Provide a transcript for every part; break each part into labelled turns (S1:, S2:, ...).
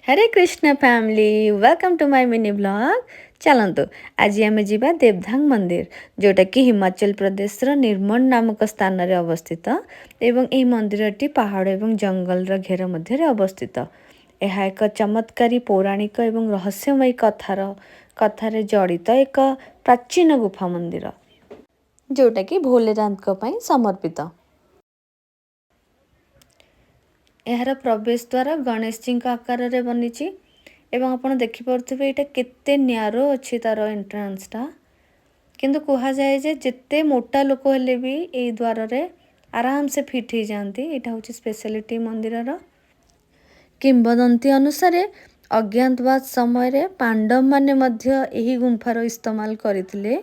S1: Hare Krishna family, welcome to my mini vlog। ଚାଲନ୍ତୁ, ଆଜି ଆମେ ଯିବା ଦେବଧାଙ୍ଗ ମନ୍ଦିର, ଯେଉଁଟାକି ହିମାଚଳ ପ୍ରଦେଶର ନିର୍ମଣ ନାମକ ସ୍ଥାନରେ ଅବସ୍ଥିତ ଏବଂ ଏହି ମନ୍ଦିରଟି ପାହାଡ଼ ଏବଂ ଜଙ୍ଗଲର ଘେର ମଧ୍ୟରେ ଅବସ୍ଥିତ। ଏହା ଏକ ଚମତ୍କାରୀ ପୌରାଣିକ ଏବଂ ରହସ୍ୟମୟୀ କଥାରେ ଜଡ଼ିତ ଏକ ପ୍ରାଚୀନ ଗୁଫା ମନ୍ଦିର, ଯେଉଁଟାକି ଭୋଲେନାଥଙ୍କ ପାଇଁ ସମର୍ପିତ। ଏହାର ପ୍ରବେଶ ଦ୍ୱାର ଗଣେଶଜୀଙ୍କ ଆକାରରେ ବନିଛି ଏବଂ ଆପଣ ଦେଖିପାରୁଥିବେ, ଏଇଟା କେତେ ନ୍ୟାରୋ ଅଛି ତାର ଏଣ୍ଟ୍ରାନ୍ସଟା। କିନ୍ତୁ କୁହାଯାଏ ଯେ ଯେତେ ମୋଟା ଲୋକ ହେଲେ ବି ଏଇ ଦ୍ୱାରରେ ଆରାମସେ ଫିଟ୍ ହେଇଯାଆନ୍ତି। ଏଇଟା ହେଉଛି ସ୍ପେଶାଲିଟି ମନ୍ଦିରର। କିମ୍ବଦନ୍ତୀ ଅନୁସାରେ ଅଜ୍ଞାତବାସ ସମୟରେ ପାଣ୍ଡବମାନେ ମଧ୍ୟ ଏହି ଗୁମ୍ଫାର ଇସ୍ତେମାଲ କରିଥିଲେ,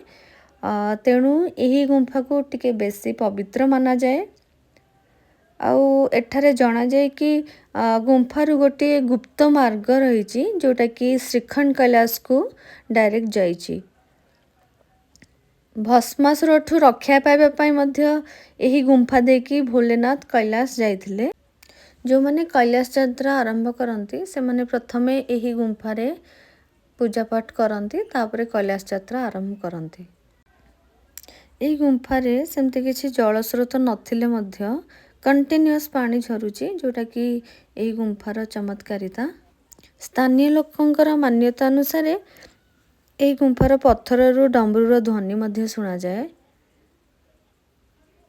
S1: ତେଣୁ ଏହି ଗୁମ୍ଫାକୁ ଟିକେ ବେଶୀ ପବିତ୍ର ମାନାଯାଏ। ଆଉ ଏଠାରେ ଜଣାଯାଏ କି ଗୁମ୍ଫାରୁ ଗୋଟିଏ ଗୁପ୍ତ ମାର୍ଗ ରହିଛି, ଯେଉଁଟାକି ଶ୍ରୀଖଣ୍ଡ କୈଳାସକୁ ଡାଇରେକ୍ଟ ଯାଇଛି। ଭସ୍ମାସୁରଠୁ ରକ୍ଷା ପାଇବା ପାଇଁ ମଧ୍ୟ ଏହି ଗୁମ୍ଫା ଦେଇକି ଭୋଲେନାଥ କୈଳାସ ଯାଇଥିଲେ। ଯେଉଁମାନେ କୈଳାସ ଯାତ୍ରା ଆରମ୍ଭ କରନ୍ତି, ସେମାନେ ପ୍ରଥମେ ଏହି ଗୁମ୍ଫାରେ ପୂଜାପାଠ କରନ୍ତି, ତାପରେ କୈଳାସ ଯାତ୍ରା ଆରମ୍ଭ କରନ୍ତି। ଏହି ଗୁମ୍ଫାରେ ସେମିତି କିଛି ଜଳସ୍ରୋତ ନଥିଲେ ମଧ୍ୟ କଣ୍ଟିନ୍ୟୁଅସ୍ ପାଣି ଝରୁଛି, ଯେଉଁଟାକି ଏହି ଗୁମ୍ଫାର ଚମତ୍କାରିତା। ସ୍ଥାନୀୟ ଲୋକଙ୍କର ମାନ୍ୟତା ଅନୁସାରେ ଏହି ଗୁମ୍ଫାର ପଥରରୁ ଡମ୍ବରୁର ଧ୍ୱନି ମଧ୍ୟ ଶୁଣାଯାଏ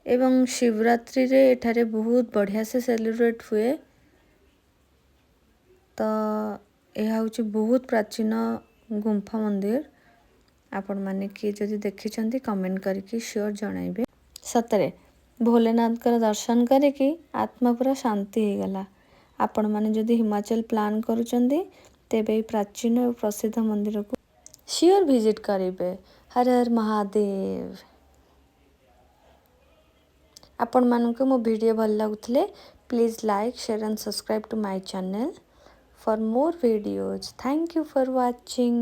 S1: ଏବଂ ଶିବରାତ୍ରିରେ ଏଠାରେ ବହୁତ ବଢ଼ିଆ ସେ ସେଲିବ୍ରେଟ୍ ହୁଏ। ତ ଏହା ହେଉଛି ବହୁତ ପ୍ରାଚୀନ ଗୁମ୍ଫା ମନ୍ଦିର। ଆପଣମାନେ କିଏ ଯଦି ଦେଖିଛନ୍ତି, କମେଣ୍ଟ କରିକି ସିଓର ଜଣାଇବେ। ସତରେ ଭୋଲେନାଥଙ୍କର ଦର୍ଶନ କରିକି ଆତ୍ମା ପୁରା ଶାନ୍ତି ହେଇଗଲା। ଆପଣମାନେ ଯଦି ହିମାଚଳ ପ୍ଲାନ୍ କରୁଛନ୍ତି, ତେବେ ଏହି ପ୍ରାଚୀନ ଓ ପ୍ରସିଦ୍ଧ ମନ୍ଦିରକୁ ସିଓର ଭିଜିଟ୍ କରିବେ। ହର ହର ମହାଦେବ। ଆପଣମାନଙ୍କୁ ମୋ ଭିଡ଼ିଓ ଭଲ ଲାଗୁଥିଲେ, please like, share and subscribe to my channel for more videos. Thank you for watching.